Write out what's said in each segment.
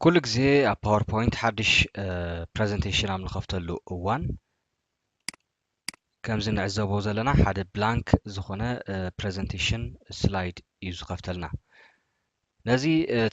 ኩሉ ግዜ ኣብ ፓወርፖይንት ሓድሽ ፕረዘንቴሽን ኣብ ንኸፍተሉ እዋን፣ ከምዚ ንዕዘቦ ዘለና ሓደ ብላንክ ዝኾነ ፕረዘንቴሽን ስላይድ እዩ ዝኸፍተልና። ነዚ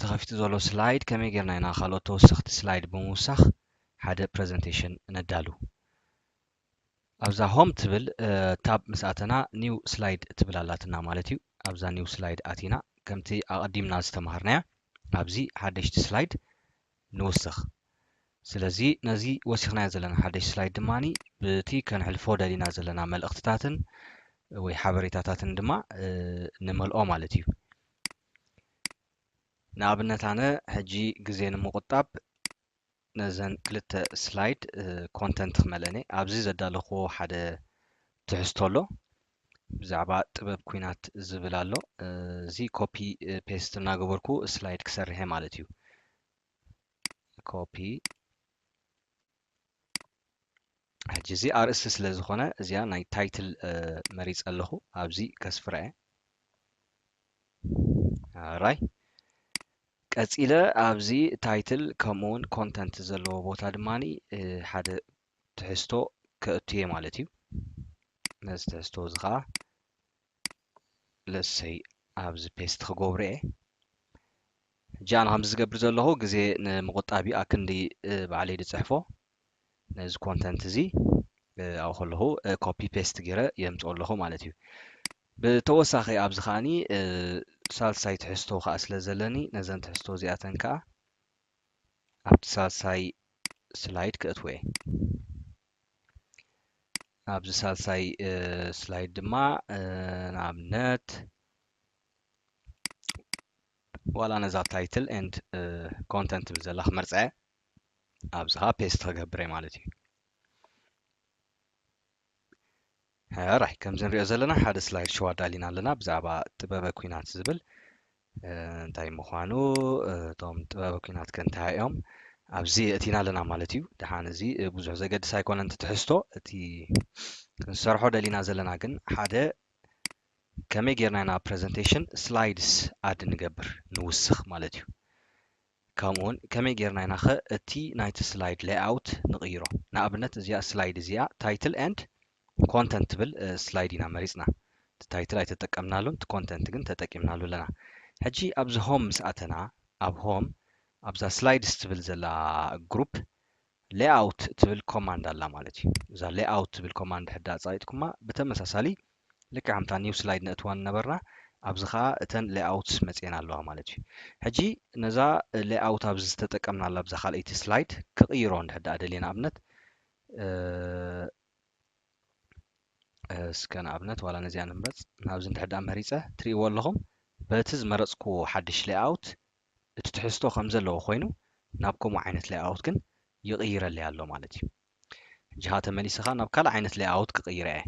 ተኸፊቱ ዘሎ ስላይድ ከመይ ጌርና ኢና ካልኦት ተወሰኽቲ ስላይድ ብምውሳኽ ሓደ ፕረዘንቴሽን ነዳሉ? ኣብዛ ሆም ትብል ታብ ምስ ኣተና ኒው ስላይድ ትብል ኣላትና ማለት እዩ። ኣብዛ ኒው ስላይድ ኣቲና ከምቲ ኣቐዲምና ዝተምሃርናያ ኣብዚ ሓደሽቲ ስላይድ ንውስኽ። ስለዚ ነዚ ወሲኽናዮ ዘለና ሓደሽ ስላይድ ድማ ብቲ ከነሕልፎ ደሊና ዘለና መልእኽትታትን ወይ ሓበሬታታትን ድማ ንመልኦ ማለት እዩ። ንኣብነት ኣነ ሕጂ ግዜ ንምቑጣብ ነዘን ክልተ ስላይድ ኮንተንት ክመልአን እየ። ኣብዚ ዘዳለኽዎ ሓደ ትሕዝቶ ኣሎ፣ ብዛዕባ ጥበብ ኲናት ዝብል ኣሎ። እዚ ኮፒ ፔስት እናገበርኩ ስላይድ ክሰርሕ እየ ማለት እዩ። ኮፒ። ሕጂ እዚ ኣርእስቲ ስለ ዝኾነ እዚኣ ናይ ታይትል መሪፀ ኣለኹ፣ ኣብዚ ከስፍራ እየ። ራይ ቀፂለ ኣብዚ ታይትል ከምኡውን ኮንተንት ዘለዎ ቦታ ድማ ሓደ ትሕዝቶ ከእቱ እየ ማለት እዩ። ነዚ ትሕዝቶ እዚ ከዓ ለሰይ ኣብዚ ፔስት ክገብሮ እየ። ሕጂ ኣነ ከምዚ ዝገብር ዘለኹ ግዜ ንምቑጣብ እዩ፣ ኣክንዲ ባዕለይ ዝፅሕፎ ነዚ ኮንተንት እዚ ኣብኡ ከለኹ ኮፒ ፔስት ገይረ የምፅኦ ኣለኹ ማለት እዩ። ብተወሳኺ ኣብዚ ከዓኒ ሳልሳይ ትሕዝቶ ከዓ ስለ ዘለኒ ነዘን ትሕዝቶ እዚኣተን ከዓ ኣብቲ ሳልሳይ ስላይድ ክእትዎ እየ። ኣብዚ ሳልሳይ ስላይድ ድማ ንኣብነት ዋላ ነዛ ታይትል ኤንድ ኮንተንት ትብል ዘላ ክመርፃ እየ። ኣብዚ ከዓ ፔስት ክገብር እየ ማለት እዩ። ሕራይ ከምዚ ንሪኦ ዘለና ሓደ ስላይድ ሾው ኣዳሊና ኣለና ብዛዕባ ጥበበ ኲናት ዝብል እንታይ ምዃኑ፣ እቶም ጥበበ ኲናት ከ እንታይ እዮም ኣብዚ የእቲና ኣለና ማለት እዩ። ደሓን እዚ ብዙሕ ዘገድስ ኣይኮነን እቲ ትሕዝቶ፣ እቲ ክንሰርሖ ደሊና ዘለና ግን ሓደ ከመይ ጌርና ኢና ፕረዘንቴሽን ስላይድስ ኣድ ንገብር ንውስኽ ማለት እዩ። ከምኡውን ከመይ ጌርና ኢና ኸ እቲ ናይቲ ስላይድ ሌይኣውት ንቕይሮ? ንኣብነት እዚኣ ስላይድ እዚኣ ታይትል ኤንድ ኮንተንት ትብል ስላይድ ኢና መሪፅና። እቲ ታይትል ኣይተጠቀምናሉን፣ እቲ ኮንተንት ግን ተጠቂምናሉ ኣለና። ሕጂ ኣብዚ ሆም ምስ ኣተና ኣብ ሆም ኣብዛ ስላይድስ ትብል ዘላ ግሩፕ ሌይኣውት ትብል ኮማንድ ኣላ ማለት እዩ። እዛ ሌይኣውት ትብል ኮማንድ ሕዳ ኣፃቂጥኩማ ብተመሳሳሊ ልክዕ ከምታ ኒው ስላይድ ነእትዋ ነበርና ኣብዚ ከዓ እተን ሌይኣውትስ መፅኤን ኣለዋ ማለት እዩ። ሕጂ ነዛ ሌይኣውት ኣብዚ ዝተጠቀምናላ ኣብዛ ካልኣይቲ ስላይድ ክቕይሮ እንድሕር ደኣ ደልየ ንኣብነት እስከ ንኣብነት ዋላ ነዚኣ ንምረፅ ናብዚ እንድሕር ደኣ መሪፀ ትሪእዎ ኣለኹም በቲ ዝመረፅክዎ ሓድሽ ሌይኣውት እቲ ትሕዝቶ ከም ዘለዎ ኮይኑ ናብ ከምኡ ዓይነት ሌይኣውት ግን ይቕይረለይ ኣሎ ማለት እዩ። ሕጂ ኸዓ ተመሊሰ ኸዓ ናብ ካልእ ዓይነት ሌይኣውት ክቕይራ እየ።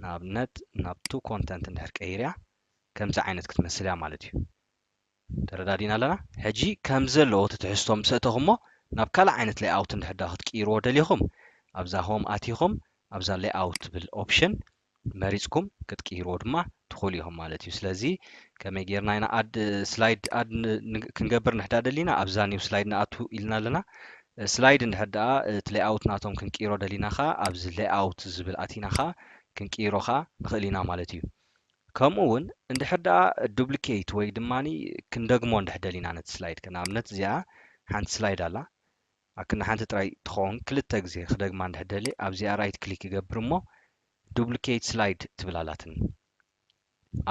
ንኣብነት ናብ ቱ ኮንተንት እንድሕር ቀይርያ ከምዚ ዓይነት ክትመስል እያ ማለት እዩ። ተረዳዲና ኣለና። ሕጂ ከም ዘለዎ እቲ ትሕዝቶ ምስ ኣእተኹሞ ናብ ካልእ ዓይነት ሌይኣውት እንድሕር ደኣ ክትቅይርዎ ደሊኹም ኣብዛ ሆም ኣቲኹም ኣብዛ ሌይኣውት ትብል ኦፕሽን መሪፅኩም ክትቅይርዎ ድማ ትኽእሉ ኢኹም ማለት እዩ። ስለዚ ከመይ ጌርና ኢና ኣድ ስላይድ ኣድ ክንገብር እንድሕር ደኣ ደሊና ኣብዛ ኒው ስላይድ ንኣቱ ኢልና ኣለና። ስላይድ እንድሕር ደኣ እቲ ሌይኣውት ናቶም ክንቅይሮ ደሊና ኸዓ ኣብዚ ሌይኣውት ዝብል ኣቲና ኸዓ ክንቅይሮ ኸዓ ንኽእል ኢና ማለት እዩ። ከምኡ እውን እንድሕር ደኣ ዱፕሊኬት ወይ ድማ ክንደግሞ እንድሕር ደሊና ነቲ ስላይድ ንኣብነት እዚኣ ሓንቲ ስላይድ ኣላ ኣክንዲ ሓንቲ ጥራይ ትኸውን ክልተ ግዜ ክደግማ እንድሕር ደልየ ኣብዚኣ ራይት ክሊክ ይገብር እሞ ዱፕሊኬት ስላይድ ትብል ኣላትኒ።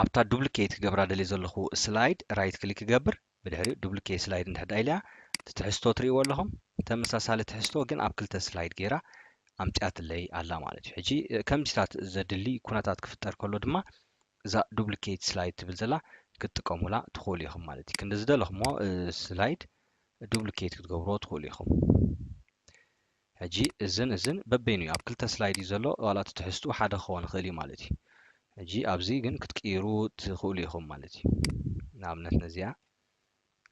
ኣብታ ዱፕሊኬት ክገብራ ደልየ ዘለኹ ስላይድ ራይት ክሊክ ክገብር ብድሕሪኡ ዱፕሊኬት ስላይድ እንድሕር ደኣ ኢለያ እቲ ትሕዝቶ ትርእይዎ ኣለኹም። ተመሳሳሊ ትሕዝቶ ግን ኣብ ክልተ ስላይድ ገይራ ኣምፅኣትለይ ኣላ ማለት እዩ። ሕጂ ከምዚታት ዘድሊ ኩነታት ክፍጠር ከሎ ድማ እዛ ዱፕሊኬት ስላይድ ትብል ዘላ ክትጥቀሙላ ትኽእሉ ኢኹም ማለት እዩ። ክንዲ ዝደለኹሞ ስላይድ ዱፕሊኬት ክትገብርዎ ትኽእሉ ኢኹም። ሕጂ እዝን እዝን በበይኑ እዩ ኣብ ክልተ ስላይድ እዩ ዘሎ ዋላ እቲ ትሕዝትኡ ሓደ ክኸውን ይኽእል እዩ ማለት እዩ። ሕጂ ኣብዚ ግን ክትቅይሩ ትኽእሉ ኢኹም ማለት እዩ። ንኣብነት ነዚኣ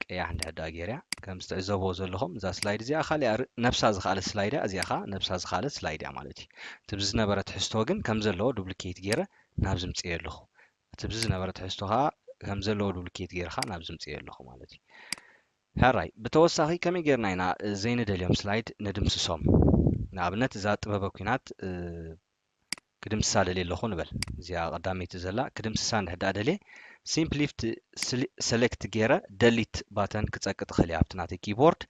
ቀያሕ እንድሕር ደኣ ገይርያ ከምዚ ትዕዘብዎ ዘለኹም እዛ ስላይድ እዚኣ ካሊኣ ነብሳ ዝኸኣለት ስላይድ እያ፣ እዚኣ ኸዓ ነብሳ ዝኸኣለት ስላይድ እያ ማለት እዩ። እቲ ብዝነበረ ትሕዝቶ ግን ከም ዘለዎ ዱፕሊኬት ገይረ ናብዚ ምፅኤ ኣለኹ። እቲ ብዝነበረ ትሕዝቶ ኸዓ ከም ዘለዎ ዱፕሊኬት ገይረ ኸዓ ናብዚ ምፅኤ ኣለኹ ማለት እዩ። ሕራይ፣ ብተወሳኺ ከመይ ጌርና ኢና ዘይንደልዮም ስላይድ ንድምስሶም? ንኣብነት እዛ ጥበበ ኲናት ክድምስሳ ደልየ ኣለኹ ንበል። እዚኣ ቀዳመይቲ ዘላ ክድምስሳ እንድሕር ደኣ ደልየ፣ ሲምፕሊ ሌፍት ሰሌክት ገይረ ደሊት ባተን ክጸቅጥ እኽእል እየ ኣብቲ ናተይ ኪቦርድ፣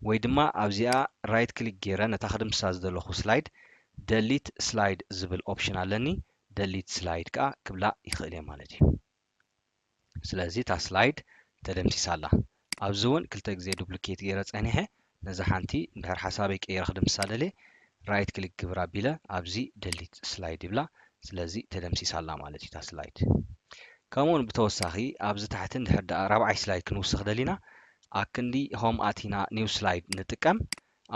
ወይ ድማ ኣብዚኣ ራይት ክሊክ ገይረ ነታ ክድምስሳ ዝደለኹ ስላይድ ደሊት ስላይድ ዝብል ኦፕሽን ኣለኒ። ደሊት ስላይድ ከኣ ክብላ ይኽእል እየ ማለት እዩ። ስለዚ እታ ስላይድ ተደምሲሳ ኣላ። ኣብዚ እውን ክልተ ግዜ ዱፕሊኬት ገይረ ጸኒሐ ነዛ ሓንቲ እንድሕር ሓሳበይ ቀይረ ክድምስሳ ደልየ ራይት ክሊክ ግብር ኣቢለ ኣብዚ ደሊት ስላይድ ይብላ። ስለዚ ተደምሲሳ ኣላ ማለት እዩ እታ ስላይድ። ከምኡ እውን ብተወሳኺ ኣብዚ ታሕቲ እንድሕር ደኣ ራብዓይ ስላይድ ክንውስኽ ደሊና ኣብ ክንዲ ሆም ኣቲና ኒው ስላይድ ንጥቀም።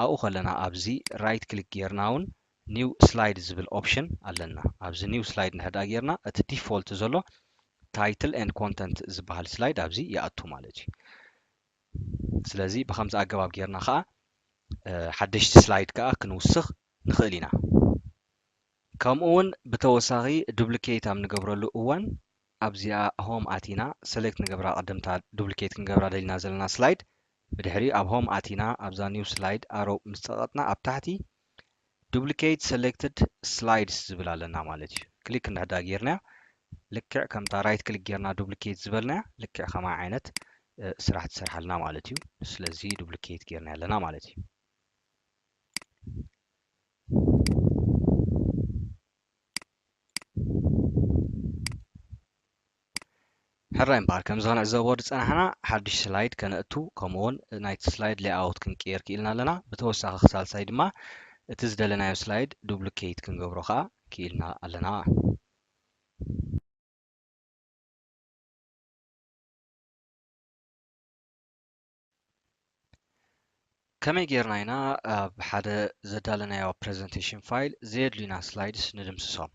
ኣብኡ ከለና ኣብዚ ራይት ክሊክ ጌርና እውን ኒው ስላይድ ዝብል ኦፕሽን ኣለና። ኣብዚ ኒው ስላይድ እንድሕር ደኣ ጌርና እቲ ዲፎልት ዘሎ ታይትል ኤንድ ኮንተንት ዝበሃል ስላይድ ኣብዚ ይኣቱ ማለት እዩ። ስለዚ ብኸምዚ ኣገባብ ጌርና ከዓ ሓደሽቲ ስላይድ ከዓ ክንውስኽ ንኽእል ኢና። ከምኡ እውን ብተወሳኺ ዱፕሊኬት ኣብ ንገብረሉ እዋን ኣብዚኣ ሆም ኣቲና ሰሌክት ንገብራ ቅድምታ ዱፕሊኬት ክንገብራ ደሊና ዘለና ስላይድ ብድሕሪኡ ኣብ ሆም ኣቲና ኣብዛ ኒው ስላይድ ኣሮ ምስ ጸቐጥና ኣብ ታሕቲ ዱፕሊኬት ሰሌክትድ ስላይድስ ዝብል ኣለና ማለት እዩ። ክሊክ እንድሕዳ ጌርናያ ልክዕ ከምታ ራይት ክሊክ ጌርና ዱፕሊኬት ዝበልናያ ልክዕ ከማ ዓይነት ስራሕ ትሰርሓልና ማለት እዩ። ስለዚ ዱፕሊኬት ጌርና ኣለና ማለት እዩ። ሕራይ እምበኣር ከምዚ ክንዕዘቦ ዝጸናሕና ሓድሽ ስላይድ ከነእቱ ከምኡውን ናይቲ ስላይድ ሌይኣውት ክንቅየር ክኢልና ኣለና። ብተወሳኺ ክሳልሳይ ድማ እቲ ዝደለናዮ ስላይድ ዱፕሊኬት ክንገብሮ ከኣ ክኢልና ኣለና። ከመይ ጌርና ኢና ኣብ ሓደ ዘዳለናዮ ፕረዘንቴሽን ፋይል ዘየድልዩና ስላይድስ ንድምስሶም?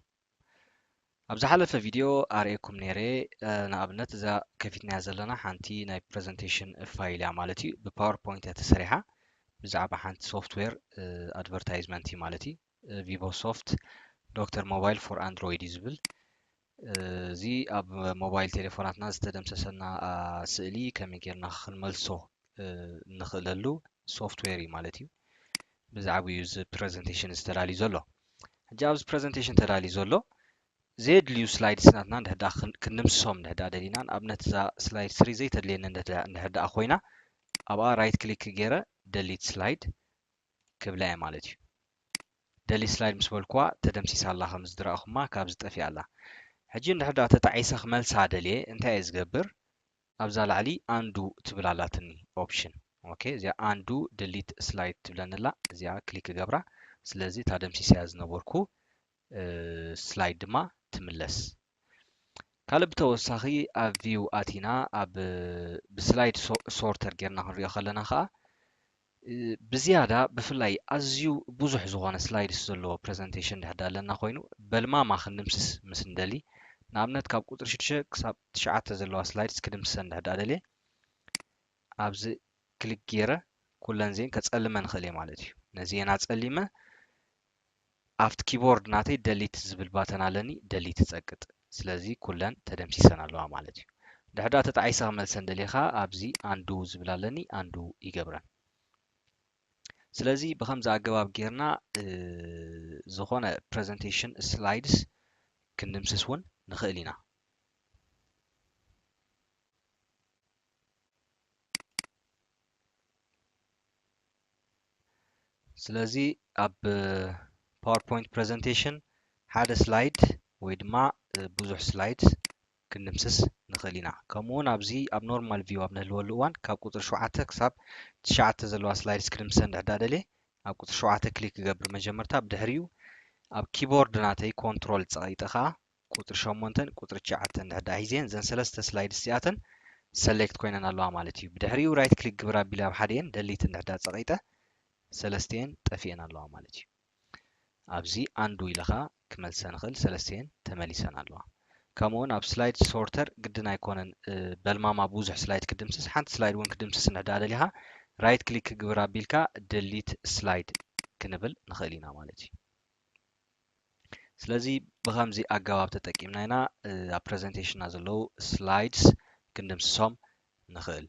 ኣብ ዝሓለፈ ቪድዮ ኣርእየኩም ነይረ። ንኣብነት እዛ ከፊትናያ ዘለና ሓንቲ ናይ ፕረዘንቴሽን ፋይል እያ ማለት እዩ። ብፓወርፖይንት እያ ተሰሪሓ ብዛዕባ ሓንቲ ሶፍትዌር ኣድቨርታይዝመንት እዩ ማለት እዩ። ቪቮ ሶፍት ዶክተር ሞባይል ፎር ኣንድሮይድ እዩ ዝብል። እዚ ኣብ ሞባይል ቴሌፎናትና ዝተደምሰሰና ስእሊ ከመይ ጌርና ክንመልሶ እንኽእለሉ ሶፍትዌር እዩ ማለት እዩ። ብዛዕባኡ እዚ ፕረዘንቴሽን ዝተዳልዩ ዘሎ። ሕጂ ኣብዚ ፕረዘንቴሽን ተዳልዩ ዘሎ ዘየድልዩ ስላይድስ ናትና እንድሕዳ ክንድምስሶም እንድሕዳ ደሊና፣ ንኣብነት እዛ ስላይድ ስሪ ዘይተድልየኒ እንድሕዳ ኮይና ኣብኣ ራይት ክሊክ ገይረ ደሊት ስላይድ ክብላ እየ ማለት እዩ። ደሊት ስላይድ ምስ በልኩዋ ተደምሲሳ ኣላ፣ ከም ዝድረእኹማ ካብዚ ጠፊኣ ኣላ። ሕጂ እንድሕዳ ተጣዒሰ ክመልሳ ደልየ እንታይ እየ ዝገብር? ኣብዛ ላዕሊ ኣንዱ ትብል ኣላትኒ ኦፕሽን። ኦኬ፣ እዚኣ ኣንዱ ደሊት ስላይድ ትብለኒ ኣላ። እዚኣ ክሊክ ገብራ። ስለዚ እታ ደምሲሰያ ዝነበርኩ ስላይድ ድማ ትምለስ። ካልእ ብተወሳኺ ኣብ ቪው ኣቲና ኣብ ብስላይድ ሶርተር ጌርና ክንሪኦ ከለና ከዓ ብዝያዳ ብፍላይ ኣዝዩ ብዙሕ ዝኾነ ስላይድስ ዘለዎ ፕረዘንቴሽን እንድሕዳ ኣለና ኮይኑ በልማማ ክንድምስስ ምስ እንደሊ፣ ንኣብነት ካብ ቁፅሪ ሽዱሽተ ክሳብ ትሽዓተ ዘለዋ ስላይድስ ክድምስሰን እንድሕዳ ደልየ ኣብዚ ክሊክ ገይረ ኩለን ዜን ከፀልመን ንኽእል እየ ማለት እዩ። ነዚኤን ኣፀሊመ ኣብቲ ኪቦርድ ናተይ ደሊት ዝብል ባተን ኣለኒ፣ ደሊት እጸቅጥ። ስለዚ ኩለን ተደምሲሰን ኣለዋ ማለት እዩ። ድሕዳ ተጣዒሰ ክመልሰን ደሊኻ ኣብዚ ኣንዱ ዝብል ኣለኒ፣ ኣንዱ ይገብረን። ስለዚ ብኸምዚ ኣገባብ ጌርና ዝኾነ ፕረዘንቴሽን ስላይድስ ክንድምስስ እውን ንኽእል ኢና። ስለዚ ኣብ ፓወርፖይንት ፕረዘንቴሽን ሓደ ስላይድ ወይ ድማ ብዙሕ ስላይድ ክንድምስስ ንኽእል ኢና። ከምኡ እውን ኣብዚ ኣብ ኖርማል ቪው ኣብ ንህልወሉ እዋን ካብ ቁፅሪ ሸውዓተ ክሳብ ትሽዓተ ዘለዋ ስላይድስ ክድምሰ እንድሕዳ ደልየ ኣብ ቁፅሪ ሸውዓተ ክሊክ ክገብር መጀመርታ፣ ብድሕሪኡ ኣብ ኪቦርድ ናተይ ኮንትሮል ፀቒጠ ከዓ ቁፅሪ ሸሞንተን ቁፅሪ ትሽዓተን እንድሕዳ ሒዘን እዘን ሰለስተ ስላይድስ እዚኣተን ሰሌክት ኮይነን ኣለዋ ማለት እዩ። ብድሕሪኡ ራይት ክሊክ ግብር ኣቢለ ኣብ ሓደኤን ደሊት እንድሕዳ ፀቒጠ ሰለስቲኤን ጠፊኤን ኣለዋ ማለት እዩ። ኣብዚ ኣንዱ ኢለ ከዓ ክመልሰን እኽእል፣ ሰለስቲኤን ተመሊሰን ኣለዋ። ከምኡውን ኣብ ስላይድ ሶርተር ግድን ኣይኮነን በልማማ ብዙሕ ስላይድ ክድምስስ፣ ሓንቲ ስላይድ እውን ክድምስስ እንድሕዳ ደሊኻ ራይት ክሊክ ክግብር ኣቢልካ ደሊት ስላይድ ክንብል ንኽእል ኢና ማለት እዩ። ስለዚ ብኸምዚ ኣገባብ ተጠቂምና ኢና ኣብ ፕረዘንቴሽንና ዘለዉ ስላይድስ ክንድምስሶም ንኽእል።